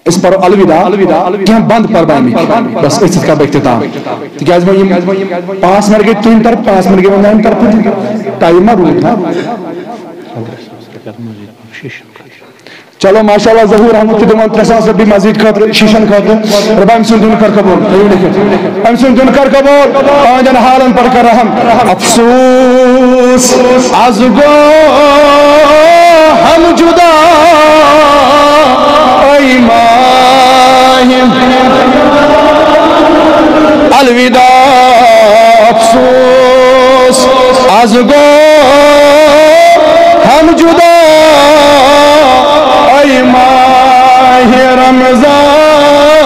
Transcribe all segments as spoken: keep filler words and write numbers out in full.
أسۍ پرو الوداع، کینٛہہ بند پرو أمِکۍ۔ بس أتھۍ سۭتۍ کرٕ بہٕ اختتام۔ تِکیٛازِ وۄنۍ یِم پانٛژھ منٹ گٔے تُہنٛدِ طرفہٕ، پانٛژھ منٹ گٔے وۄنۍ میانہِ طرفہٕ تہِ۔ ٹایم ما روٗد؟ چلو، ماشاء اللہ، ظہور احمد چھُ دِوان ترٛےٚ ساس رۄپیہِ مسجد خٲطرٕ، شیٖشن خٲطرٕ۔ رۄبا، أمۍ سُنٛد دیُن کر قبول۔ تھٲیِو لیکھِتھ۔ أمۍ سُنٛد دیُن کر قبول۔ أہنٛدٮ۪ن حالن پٮ۪ٹھ کر رحم۔ افسوس، از گو ہم جدا، اے ماہ الوداع۔ افسوس، از گو ہم جدا، اے ماہ رمضان،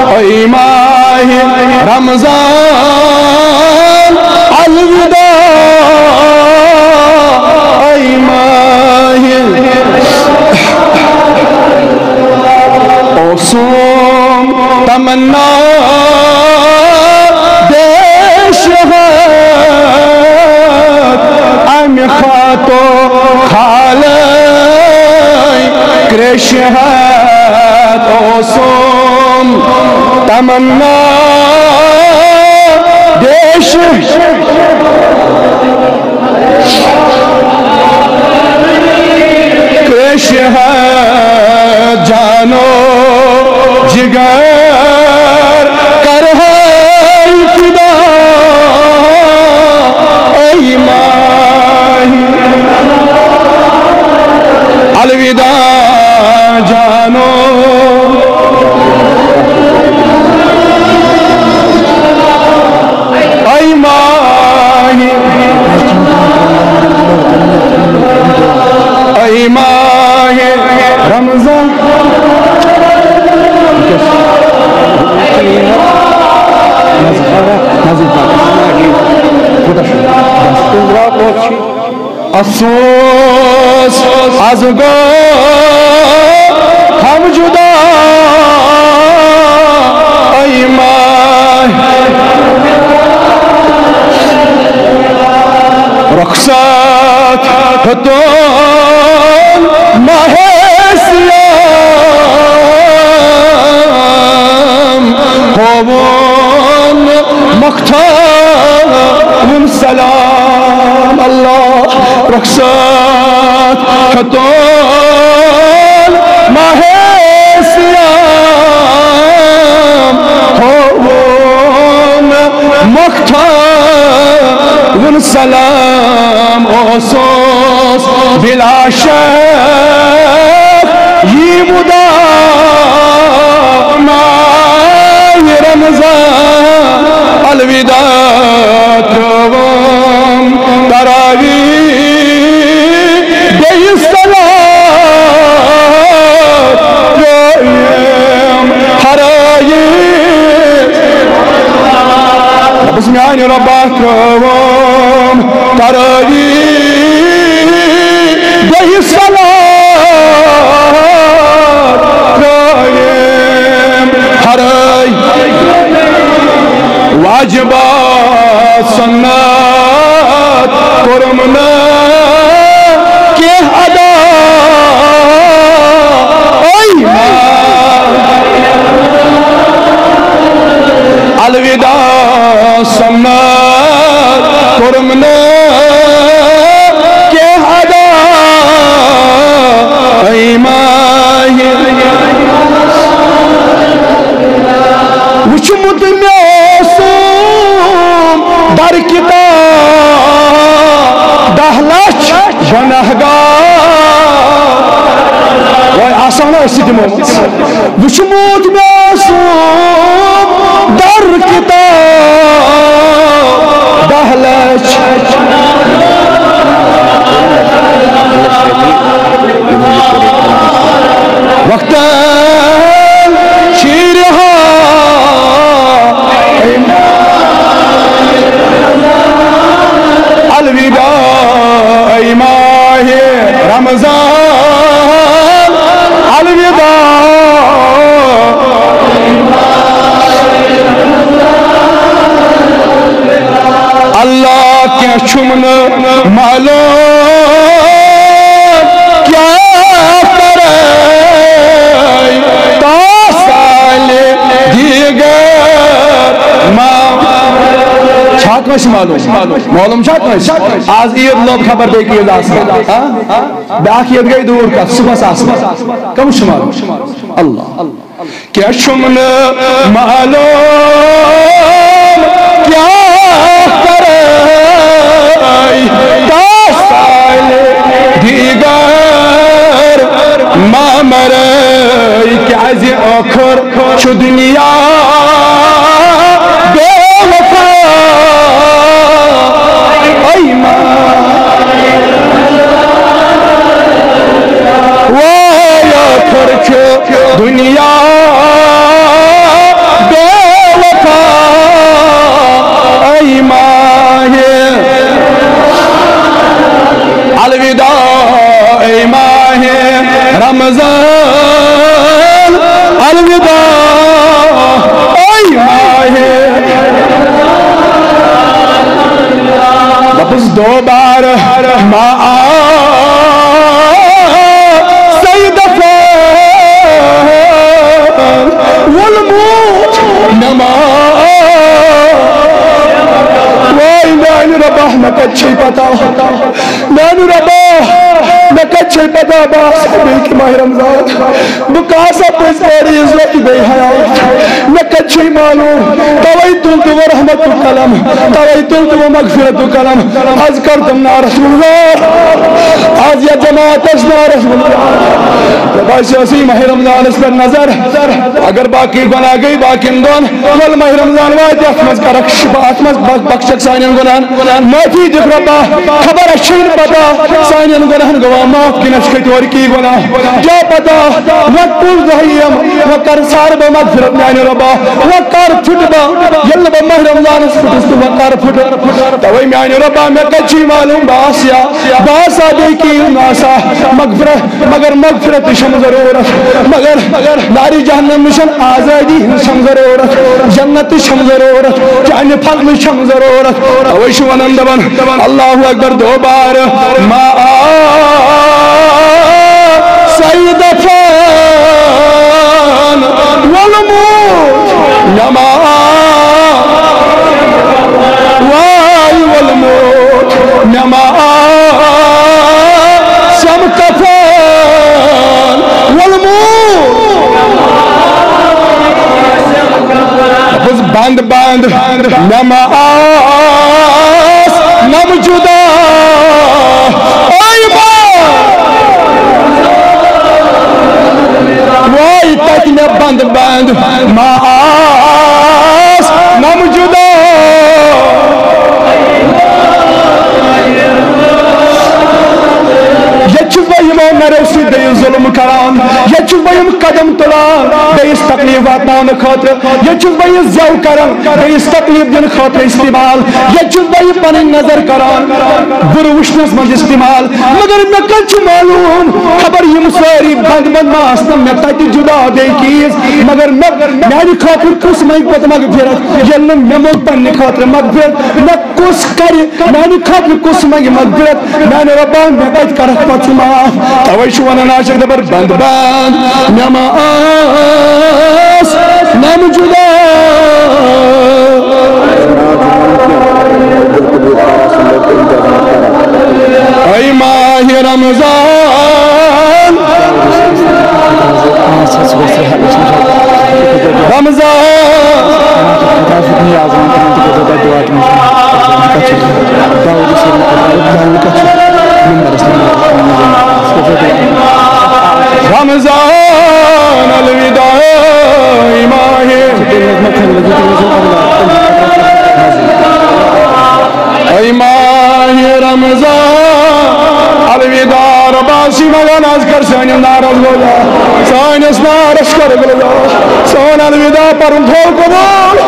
اے ماہ رمضان، الوداع، اے ماہ۔ اوسم تمنا بیش ہتھ، امہِ خاتو خالے کریش ہتھ۔ اوسم تمنا بیش کریش ہتھ، جانو جگر کر ہے فدا، اے ماہ الوداع جانو۔ اے ماہ، اے ماہ رمضان۔ افسوس، از گو ہم جدا، اے ماہ۔ رخصت ہیوٚتُن ماہِ صیام، ہووُن مۄختاوُن سلام۔ اللہ، رخصت ہیوٚتُن ماہِ صیام، ہووُن مۄختاوُن سلام۔ اوسُس بلا شک یی مُدا ماہِ رمضان۔ الوداع ترٲوٕم تراویح، بیٚیہِ صلات ترٲوِم ہرٲیِتھ۔ رۄبس میانہِ رۄبا ترٲوٕم تراویح، بیٚیہِ صلات ترٲوِم ہرٲیِتھ۔ واجبات سنت کوٚرُم نہٕ کینٛہہ ادا۔ اے ماہ، الوداع سنت کوٚرُم نہٕ کینٛہہ ادا۔ اے ماہ، وُچھمُت مےٚ اوسُم در کتاب دَہ لَچھ گۄناہ گار۔ وۄنۍ آسان أسۍ تہِ دِمو۔ وُچھمُت مےٚ اوسُم در کتاب دَہ لَچھ۔ وقتاً شیرہا۔ الوداع اے ماہِ رمضان، الوداع۔ اللہ، کینٛہہ چھُم نہٕ معلوم کیٛاہ کرٕ۔ کٲنٛسہِ معلوٗم؟ معلوٗم چھا کٲنٛسہِ؟ آز عیٖد لوٚب خبر بیٚیہِ کہِ عیٖد آسنہٕ۔ ہاں؟ بیٛاکھ عیٖد گٔے دوٗر کَتھ، صُبحَس آسنہٕ۔ کٔمِس چھُ معلوٗم؟ اللہ۔ کیٛاہ چھُم نہٕ معلوٗم کیٛاہ کَرَے، کیٛاہ سالہِ دیٖگر ما مَرَے، کیٛازِ ٲخٕر چھُ دُنیا بے وفا۔ اے ماے، وای ٲخٕر چھُ دُنیا بے وفا۔ اے ماہِ الوداع، اے ماہِ رمضان الوداع، اے ماہِ۔ دَپُس دوبارٕ ما آو سید دفعہ ووٚلمُت مےٚ ما آو۔ وای میانہِ رۄبا، مےٚ کتہِ چھے پتہ؟ میانہِ رۄبا، مےٚ کتہِ چھے پتہ؟ بہٕ آسہٕ بیٚیہِ کہِ ماہِ رمضان، بہٕ کاسہٕ پٔزۍ پٲٹھۍ یہِ زوتہِ بیٚیہِ حیات؟ مےٚ کتہِ چھے معلوٗم؟ توے تُل تِمو رحمتُک قلم، توے تُل تِمو مغفرتُک قلم۔ از کر تِم نارس منٛز وار، از یتھ جماعتس نارس منٛز وار۔ مےٚ باسیو سی ماہِ رمضانس پٮ۪ٹھ نظر، اگر باقی گۄناہ گٔے باقین دۄن، ول ماہِ رمضان واتہِ، اتھ منٛز کرکھ شفا، اتھ منٛز بخ-، بخشکھ سانٮ۪ن گۄناہن، معٲفی دِکھ رۄبا۔ خبر اَسہِ چھے نہٕ پتہ سانٮ۪ن گۄناہن گوٚوا معاف کِنہٕ اَسہِ کھٔتۍ اورٕکی گۄناہ۔ کیٛاہ پتہ، وۄنۍ کُس دۄہ یِم، وۄنۍ کر سار بہٕ مغفرت میانہِ رۄبا، وۄنۍ کر پھُٹہٕ بہٕ، ییٚلہِ نہٕ بہٕ ماہِ رمضانس پھُٹُس تہٕ وۄنۍ کر پھُٹہٕ۔ توے میانہِ رۄبا، مےٚ کتہِ چھُے معلوٗم بہٕ آسہٕ یا بہٕ آسا بیٚیہِ کِہیٖنۍ نہٕ آسا مغفرت، مگر مغفرت تہِ چھم ضروٗرت، مگر نارِ جہنم نِش آزٲدی ہٕنٛز چھم ضروٗرت، جنت تہِ چھم ضروٗرت، چانہِ فضلٕچ چھم ضروٗرت۔ توے چھُ ونان دپان، اللہ اکبر دوبارٕ ما آو سید دفعہ ووٚلمُت مےٚ ما آو، وای ووٚلمُت مےٚ ما آو، سم کفن ووٚلمُت۔ دوٚپُس بند بند مےٚ ما آس نم جدا۔ اے ماے، وای تتہِ مےٚ بند بند ما آس نم جدا۔ ییٚتہِ چھُس بہٕ یِمو نریو سۭتۍ بیٚیِس ظُلم کران، ییٚتہِ چھُس بہٕ یِم قدم تُلان بیٚیِس تکلیف واتناونہٕ خٲطرٕ، ییٚتہِ چھُس بہٕ یہِ زٮ۪و کران بیٚیِس تکلیف دِنہٕ خٲطرٕ استعمال، ییٚتہِ چھُس بہٕ یہِ پنٕنۍ نظر کران بُرٕ وٕچھنس منٛز استعمال۔ مگر مےٚ کتہِ چھُ معلوم، خبر یِم سٲری بند بند ما آسن مےٚ تتہِ جدا بیٚیہِ چیٖز، مگر مےٚ، میانہِ خٲطرٕ کُس منگہِ پتہٕ مغفرت، ییٚلہِ نہٕ مےٚ منگ پننہِ خٲطرٕ مغفرت، مےٚ کُس کرِ میانہِ خٲطرٕ، کُس منگہِ مغفرت؟ میانہِ رۄبا، مےٚ کتہِ کرکھ پتہٕ ژٕ معاف؟ توے چھُ ونان عاشق دپان، بند بند مےٚ ما آس نم جدا۔ اے ماہِ رمضان، رمضان۔ رمضان الوداع، ماہِ، اے ماہِ رمضان الوداع۔ ربا، اسی مگن از کر سانٮ۪ن نارس گوٚو، سٲنِس نارس کر گوٚو۔ سون الوداع پرُن تھاو قبول،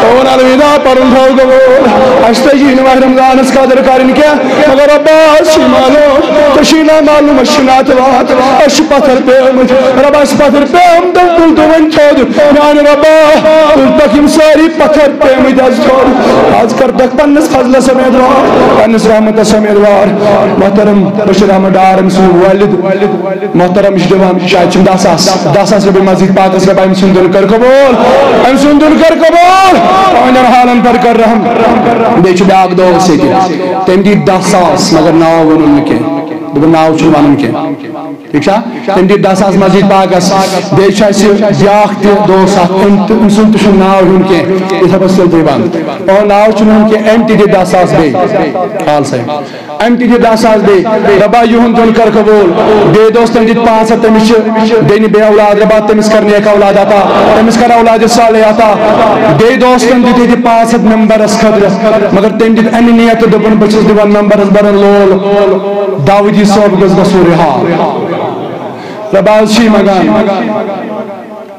سون الوداع پرُن تھاو قبول۔ اَسہِ تہِ یی نہٕ ماہِ رمضانس قدر کرٕنۍ کینٛہہ، مگر ربا، اَسہِ چھُ معلوم، ژےٚ چھُے نا معلوم، اَسہِ چھُ ناتہٕ واتہٕ، اَسہِ چھِ پتھر پیمٕتۍ۔ ربا، اَسہِ پتھر پیمتن تُل تہٕ وۄنۍ تھوٚد۔ میانہِ ربا، تُل تکھ یِم سٲری پتھر پیمٕتۍ از تھوٚد۔ از کر تکھ پننِس فضلس امیدوار، پننِس رحمتس امیدوار۔ محترم بشیر احمد ڈار، أمۍ سُنٛد والد محترم چھُ دِوان، شاید چھِم دَہ ساس، دَہ ساس رۄپیہِ مسجد پاکس، رۄبا أمۍ سُنٛد دیُن کر قبول، أمۍ سُنٛد دیُن کر قبول، پنٛنٮ۪ن حالن پر کر رحم۔ بیٚیہِ چھُ بیٛاکھ دوست ییٚتہِ، تٔمۍ دِتۍ دَہ ساس، مگر ناو ووٚنُن نہٕ کینٛہہ، دوٚپُن ناو چھُنہٕ وَنُن کینٛہہ، ٹھیٖک چھا؟ تٔمۍ دِتۍ دَہ ساس مسجد پاکس۔ بیٚیہِ چھُ اَسہِ بیٛاکھ تہِ دوست اکھ، أمۍ تہِ، أمۍ سُنٛد تہِ چھُنہٕ ناو ہیوٚن کینٛہہ، یِتھے پٲٹھۍ سُلطہٕ بنٛد۔ اَہَن، ناو چھُنہٕ ہیوٚن کینٛہہ، أمۍ تہِ دِتۍ دَہ ساس بیٚیہِ۔ حال صٲب۔ أمۍ تہِ دِتۍ دَہ ساس بیٚیہِ۔ رۄبا یِہُنٛد دیُن کر قبول۔ بیٚیہِ دوستن دِتۍ پانٛژھ ہَتھ، تٔمِس چھِ بیٚنہِ بیٚیہِ اولاد، رۄبا تٔمِس کر نیک اولاد عطا، تٔمِس کر اولاد صالح عطا۔ بیٚیہِ دوستن دِتۍ ییٚتہِ پانٛژھ ہَتھ ممبرس خٲطرٕ، مگر تٔمۍ دِتۍ اَمہِ نیت تہٕ دوٚپُن، بہٕ چھُس دِوان ممبرس برن لول، داوودی صٲب گوٚژھ گژھُن رِہا۔ رۄبا حظ چھِ یہِ منٛگان،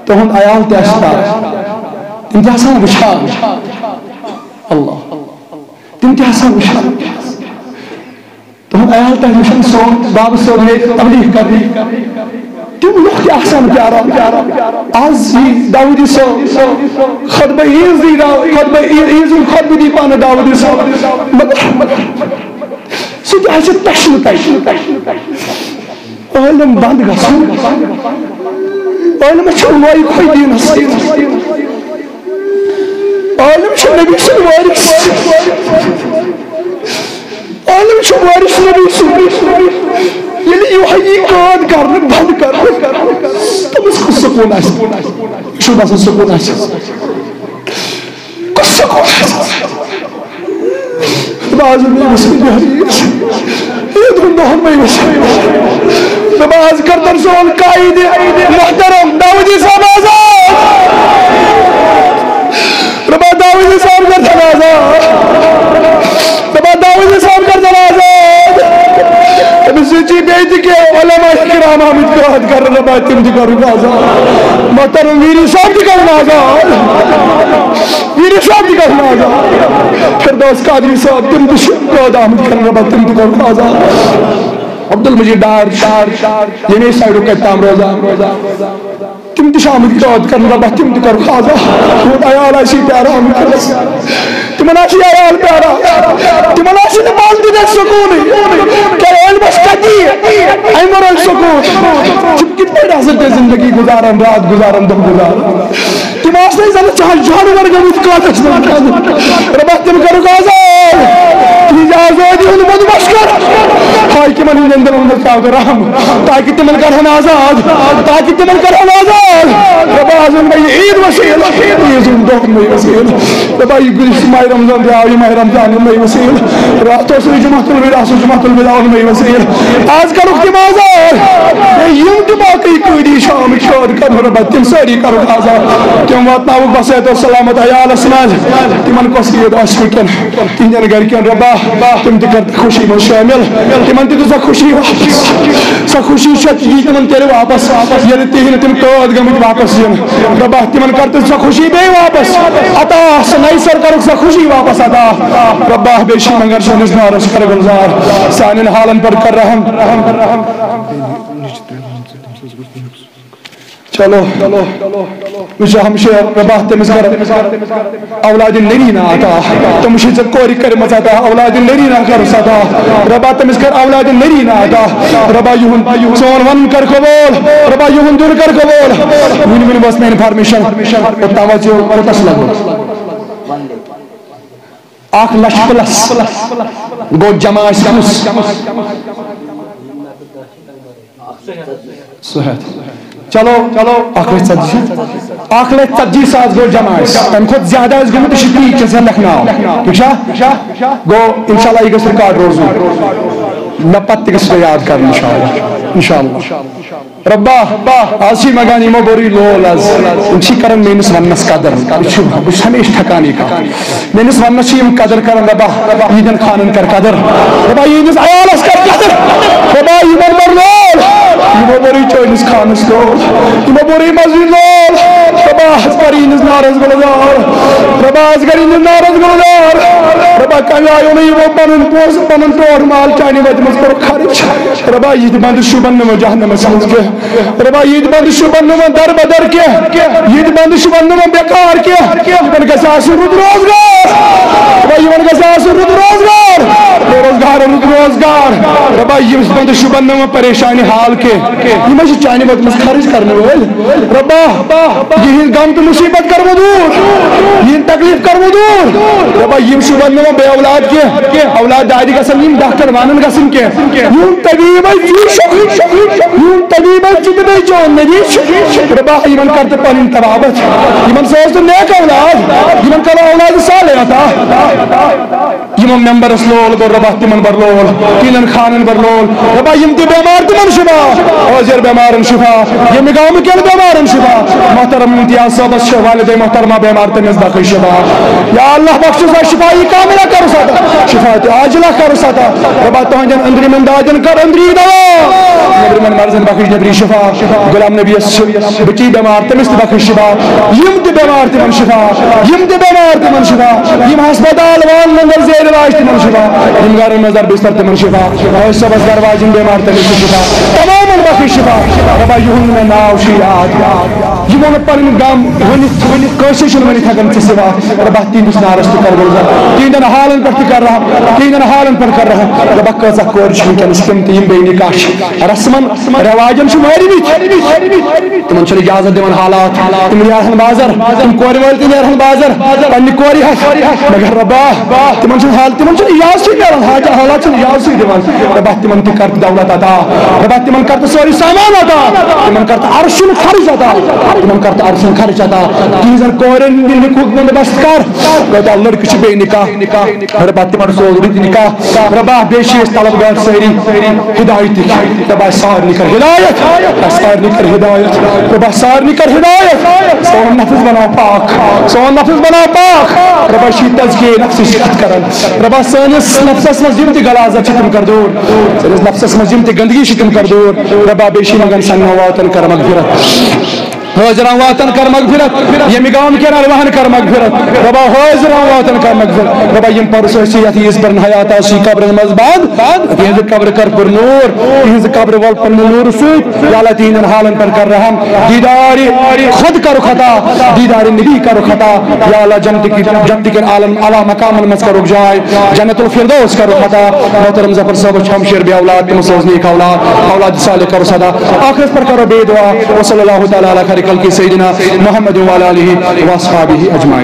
تُہُنٛد عیال تہِ آسہِ تَتھ، تِم تہِ آسان وٕچھان۔ اللہ، تِم تہِ آسان وٕچھان۔ تُہُنٛد عیال تۄہہِ وٕچھن، سون بابہٕ صٲب ییٚتہِ تبلیغ کرنہِ۔ تِم لُکھ تہِ آسان پیاران۔ آز یی داوودی صٲب خطبہٕ عیٖذ دی، دا-، خطبہٕ عیٖذ، عیٖذ ہُنٛد خطبہٕ دی پانہٕ داوودی صٲب۔ مگر سُہ تہِ آسہِ تشنہٕ تشنہٕ۔ عٲلم بنٛد گژھُن۔ عٲلمس چھُ لویہِ کھوے دیٖنس سۭتۍ۔ عٲلم چھُ نبی سُنٛد وٲرِث۔ عٲلم چھُ وٲرِث نبی سُنٛد۔ ییٚلہِ یِہوٚے یی قٲد کرنہٕ بنٛد کرنہٕ، تٔمِس کُس سکوٗن آسہِ؟ یہِ چھُ باسان سکوٗن آسہِ۔ کُس سکوٗن آسہِ؟ باز مےٚ وٕچھ یہِ عیٖد ہُنٛد دۄہَن مےٚ وٕچھ۔ باز کر تَن سون قائد محترم داوودی صٲب آزاد۔ رۄبا داوودی صٲب کر تَن آزاد۔ رۄبا داوودی صٲب کر تَن آزاد۔ تٔمِس سۭتۍ چھِ بیٚیہِ تہِ کینٛہہ علماء کرام آمٕتۍ قٲد کرنہٕ، رۄبا تِم تہِ کرُکھ آزاد۔ محترم ویری صٲب تہِ کرُن آزاد۔ ویری صٲب تہِ کرُن آزاد۔ فردوس قادری صٲب، تِم تہِ چھِ قٲد آمٕتۍ کرنہٕ، رۄبا تِم تہِ کرُکھ آزاد۔ عبدالمجید ڈار، ییٚمے سایڈُک کَتہِ تام روزان۔ تِم تہِ چھِ آمٕتۍ قٲد کرنہٕ، رۄبا تِم تہِ کرُکھ آزاد۔ تُہُنٛد عیال آسی پیاران وٕنکیٚنَس۔ تِمن آسہِ عیال پیاران۔ تِمن آسہِ نہٕ پانہٕ تہِ تَتہِ سکوٗنٕے۔ کیٛاہ علمس کَتہِ یِیہِ اَمہِ وَرٲے سکوٗن؟ تِم کِتھ پٲٹھۍ آسن تیٚلہِ زندگی گُزاران، راتھ گُزاران، دۄہ گُزاران؟ تِم آسنَے زَنہٕ ژاہ جانور گٔمٕتۍ قٲدَس منٛز۔ رۄبا تِم کرُکھ آزاد۔ تِہنٛزِ آزٲدی ہُنٛد بندوبست کر۔ حاکمن ہٕنٛدٮ۪ن دِلن منٛز ترٛاو ژٕ رحم، تاکہِ تِمن کرہن آزاد، تاکہِ تِمن کرہن آزاد۔ رۄبا، آز ووٚن مےٚ یہِ عیٖد وسیٖلہٕ، عیٖد ہُنٛد دۄہ ووٚن مےٚ یہِ وسیٖلہٕ۔ رۄبا، یہِ گُزشتہٕ ماہِ رمضان درٛاو، یہِ ماہِ رمضان ووٚن مےٚ یہِ وسیٖلہٕ۔ راتھ اوس یہِ جمعہ الوداع، سُہ جمعہ الوداع ووٚن مےٚ یہِ وسیٖلہٕ۔ آز کرُکھ تِم آزاد۔ بیٚیہِ یِم تہِ باقٕے قٲدی چھِ آمٕتۍ قٲد کرنہٕ، رۄبا، تِم سٲری کرُکھ آزاد۔ تِم واتناوُکھ بصحت و سلامت عیالس منٛز۔ تِمن کۄس عیٖد آسہِ وٕنکٮ۪ن؟ تِہنٛدٮ۪ن گرِکٮ۪ن رۄبا، تِم تہِ کر تہٕ خوشی منٛز شٲمِل۔ تِمن تہِ دِ سۄ خوشی واپس۔ سۄ خوشی چھےٚ یی تِمن تیٚلہِ واپس، ییٚلہِ تِہنٛدۍ تِم قٲد گٔمٕتۍ واپس یِن۔ رۄبا، تِمن کر تہٕ سۄ خوشی بیٚیہِ واپس عطا، سۄ نَیہِ سرٕ کرُکھ سۄ خوشی واپس عطا۔ رۄبا، بیٚیہِ چھِ منٛگان سٲنِس نارس کر گُلزار، سانٮ۪ن حالن پٮ۪ٹھ کر رحم۔ چلو، وٕچھ ہمشیر، رۄبا تٔمِس کر اولاد نرینا عطا۔ تٔمِس چھِ ژےٚ کورِ کٔرمٕژ عطا، اولاد نرینا کر عطا۔ رۄبا تٔمِس کر اولاد نرینا عطا۔ رۄبا یِہُنٛد، سون وَنُن کر قبول۔ رۄبا یِہُنٛد دیُن کر قبول۔ وٕنہِ، وٕنہِ بس مےٚ انفارمیشن۔ توجہ کوٗتاہ چھُ لگ بگ؟ اکھ لچھ پلس گوٚو جمع اَسہِ کُس؟ سُہ ہٮ۪تھ۔ چلو، چلو، اکھ لچھ ژتجی۔ اکھ لچھ ژتجی ساس گوٚو جمع اَسہِ۔ تَمہِ کھۄتہٕ زیادٕ آسہِ گوٚمُت، یہِ چھُ تی، ژےٚ سۭتۍ لیکھناو۔ ٹھیٖک چھا؟ گوٚو، انشاءاللہ، یہِ گژھِ ریکارڈ روزُن۔ مےٚ پتہٕ تہِ گژھِ سُہ یاد کرُن، انشاءاللہ۔ انشاءاللہ۔ رۄبا، آز چھِ مگان یِمو بوٚرُے لول آز۔ یِم چھِ کران میٲنِس وننس قدر۔ یہِ چھُ، بہٕ چھُس ہمیشہِ تھکان یہِ کتھ۔ میٲنِس وننس چھِ یِم قدر کران، رۄبا، یِہنٛدٮ۪ن خانن کر قدر۔ رۄبا، یِہنٛدِس عیالس کر قدر۔ رۄبا، یِمن بوٚر لول۔ یِمو بوٚرُے چٲنِس خانس لول۔ یِمو بوٚرُے مسجد لول۔ رۄبا، آز کر یِہنٛدِس نارس گُلزار۔ رۄبا، آز کر یِہنٛدِس نارس گُلزار۔ رۄبا، کمہِ آیو نہٕ یِمو پنُن پونٛسہٕ، پنُن ٹوٹھ مال چانہِ وتہِ منٛز کوٚرُکھ خرٕچ۔ رۄبا، یہِ تہِ بنٛد شوٗبن نہٕ وۄنۍ جہنمس منٛز کینٛہہ۔ رۄبا، یہِ تہِ بنٛد شوٗبن نہٕ وۄنۍ در بدر کینٛہہ۔ یہِ تہِ بنٛد شوٗبن نہٕ وۄنۍ بیکار کینٛہہ۔ یِمن گژھِ آسُن رُت روزگار۔ رۄبا، یِمن گژھِ آسُن رُت روزگار۔ بے روزگار رُت روزگار۔ رۄبا، یِم بندٕ شُبن نہٕ وۄنۍ پریشانی حال کینٛہہ، یِم چھِ چانہِ وقتس خرٕچ کرنہٕ وٲلۍ۔ رۄبا، یِہِنٛد غم تہٕ مُصیٖبت کر وۄنۍ دوٗر، یِہِنٛد تکلیٖف کر وۄنۍ دوٗر۔ رۄبا، یِم شُبن نہٕ وۄنۍ بے اولاد کینٛہہ، اولاد دادِ گژھن یِم ڈاکٹر وانن گژھن کینٛہہ۔ یِہُنٛد طبیٖبے ژٕ چھُکھ، یِہُنٛد طبیٖبے ژٕ تہٕ بیٚیہِ چون نبی چھُ۔ رۄبا، یِمن کر تہٕ پنٕنۍ طبابت، یِمن سوز تہٕ نیک اولاد، یِمن کر اولاد صالح عطا۔ یِمو ممبرس لول گوٚو، رۄبا تِمن بر لول، تیٖلن خانن بر لول۔ رۄبا، یِم تہِ بٮ۪مار تِمن شفا، حٲضِر بٮ۪مارن شفا، ییٚمہِ گامہٕ کٮ۪ن بٮ۪مارن شفا۔ محترم امتیاز صٲبس چھِ والدے محترمہ بٮ۪مار، تٔمِس بخش شفا۔ یا اللہ، بخشس شفا یہِ کاملہ کرُس عطا، شفا تہِ عاجلہ کرُس عطا۔ رۄبا، تُہنٛدٮ۪ن أنٛدرِمٮ۪ن دادٮ۪ن کر أنٛدری دوا، نیٚبرِمٮ۪ن مرضن بخش نیٚبری شفا۔ غلام نبیس چھِ بچی بٮ۪مار، تٔمِس تہِ بخش شفا۔ یِم تہِ بٮ۪مار تِمن شفا، یِم تہِ بٮ۪مار تِمن شفا، یِم ہسپتال وان نظر زیر علاج تِمن شفا، یِم گرن منٛز در بستر تِمن شفا، حٲج صٲبس گرٕ واجٮ۪ن بٮ۪مار تٔمِس تہِ شفا، تمامن بخش شفا۔ رۄبا، یِہُنٛد مےٚ ناو چھُ یاد، یِمو نہٕ پنٕنۍ غم ؤنِتھ، ؤنِتھ کٲنٛسے چھُنہٕ ؤنِتھ ہٮ۪کان ژےٚ سوا۔ رۄبا، تِہنٛدِس نارس تہِ کر گُلزار، تِہنٛدٮ۪ن حالن پٮ۪ٹھ تہِ کر رحم، تِہنٛدٮ۪ن حالن پٮ۪ٹھ کر رحم۔ رۄبا، کۭژاہ کورِ چھِ وٕنکیٚنس تِم تہِ یِم بے نکاح چھِ، رسمن رواجن چھِ مٲرمٕتۍ، تِمن چھُنہٕ اجازت دِوان حالات، تِم نیرہن بازر، تِم کورِ وٲلۍ تہِ نیرہن بازر پننہِ کورِ ہٮ۪تھ، مگر رۄبا، تِمن چھُنہٕ حال، تِمن چھُنہٕ اجازتٕے میلان، حاجہ حالات چھِنہٕ اجازتٕے دِوان۔ رۄبا، تِمن تہِ کر تہٕ دولت عطا، رۄبا، تِمن کر تہٕ سورُے سامان عطا، تِمن کر تہٕ عرشُن خرٕچ عطا، تِمن کر تہٕ عرشُن خرٕچ عطا، تِہنٛزن کورٮ۪ن ہُنٛد نِکوٗک بندوبست کر، کۭتیاہ لڑکہٕ چھِ بے نکاح، رۄبا، تِمن سوز رٕتۍ نکاح۔ رۄبا، بیٚیہِ چھِ أسۍ طلبگار سٲری ہدایتٕکۍ۔ رۄبا، سارنٕے کر ہدایت، سارنٕے کر ہدایت۔ رۄبا، سارنٕے کر ہدایت۔ سون نفس بناو پاک، سون نفس بناو پاک۔ رۄبا، چھِ تزکیہ نفسٕچ کتھ کران۔ رۄبا، سٲنِس نفسس منٛز یِم تہِ غلاظت چھِ تِم کر دوٗر، سٲنِس نفسس منٛز یِم تہِ گندگی چھِ تِم کر دوٗر۔ رۄبا، بیٚیہِ چھِ یِمن سنہٕ واتن کر مغفرت۔ حٲضِرن واتن کر مغفرت، ییٚمہِ گامہٕ کٮ۪ن ارواحن کر مغفرت۔ رۄبا، حٲضِرن واتن کر مغفرت۔ رۄبا، یِم پرُس ٲسۍ یتھ عیٖذ پٮ۪ٹھ حیات آسہٕ قبرن منٛز بنٛد، تِہنٛزِ قبرِ کر پر نور، تِہنٛزِ قبرِ ول پننہِ نورٕ سۭتۍ۔ یا اللہ، تِہنٛدٮ۪ن حالن پٮ۪ٹھ کر رحم، دیدار خود کرُکھ عطا، دیدار نبی کرُکھ عطا۔ یا اللہ، جنت کی، جنت کٮ۪ن عالم، اعلیٰ مقامن منٛز کرُکھ جاے، جنت الفردوس کرُکھ عطا۔ محترم ظفر صٲبس چھِ ہمشیر بے اولاد، تِم سوز نیک اولاد، اولاد صالح کرُس عطا۔ آخرس پر کرو بیٚیہِ دعا۔ وصلی اللہ تعالیٰ علی خیر خلقہ سیدنا محمد وعلی آلہ واصحابہ اجمعین۔